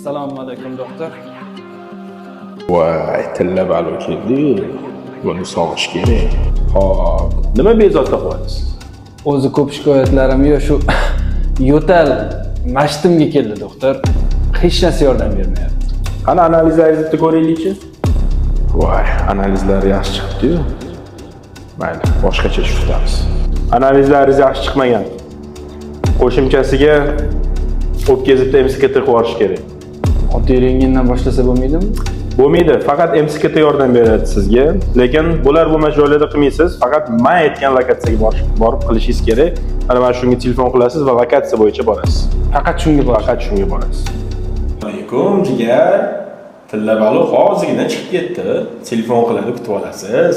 Assalomu alaykum, doktor. Voy, tilla balo keldi. Buni sog'ish kerak. Hop, nima bezovta qilyapsiz? O'zi ko'p shikoyatlarim yo'q, shu yo'tal mashtimga keldi, doktor. Hech narsa yordam bermayapti. Qani, analizlaringizni bitta ko'raylikchi. Voy, analizlar yaxshi chiqibdi-yu. Mayli, boshqacha ish tutamiz. Analizlaringiz yaxshi chiqmagan. Qo'shimchasiga o'pkangizni bitta МСКТ qilib yuborish kerak. Oddiy rentgendan boshlasa bo'lmaydimi? Bo'lmaydi, faqat МСКТ yordam beradi sizga. Lekin bo'lar bo'lmas joylarda qilmaysiz, faqat man aytgan lokatsiyaga borib qilishingiz kerak. Mana shunga telefon qilasiz va lokatsiya bo'yicha borasiz. Faqat shunga bor. Faqat shunga borasiz. Alaykum, jigar. Tilla baliq hozirgina chiqib ketdi. Telefon qiladi, kutib olasiz.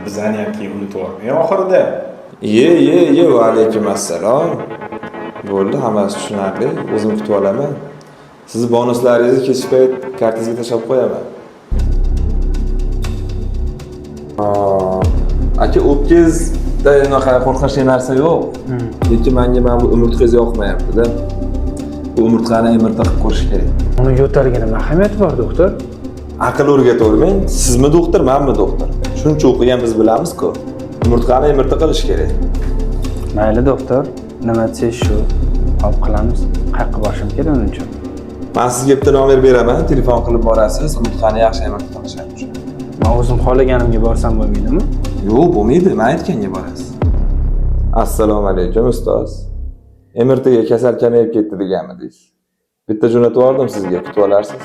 Bizani ham keyin unutib yubormang oxirida. Ye, ye, ye, va alaykum assalom. Bo'ldi, hammasi tushunarli. O'zim kutib olaman. Sizni bonuslaringizni kechki payt kartangizga tashlab qo'yaman. Aa, aka, o'pkangizda unaqa qo'rqinchli narsa yo'q. Lekin menga mana bu umurtqangiz yoqmayapti-da. Bu umurtqani MRT qilib ko'rish kerak. Uni yo'talga nima ahamiyati bor, doktor? Aql o'rgatavermang. Sizmi doktor, manmi doktor? Shuncha o'qigan biz bilamiz-ku. Umurtqani MRT qilish kerak. Mayli, doktor, nima desangiz shu. Hop, qilamiz. Qayoqqa borishim kerak uning uchun? Men sizga bitta nomer beraman, telefon qilib borasiz, umurtqani yaxshi MRT qilishadi uchun. Men o'zim xohlaganimga borsam bo'lmaydimi? Yo'q, bo'lmaydi, men aytganga borasiz. Assalomu alaykum, ustoz. MRTga kasal kamayib ketdi deganmidingiz? Bitta jo'natib yubordim sizga, kutib olarsiz.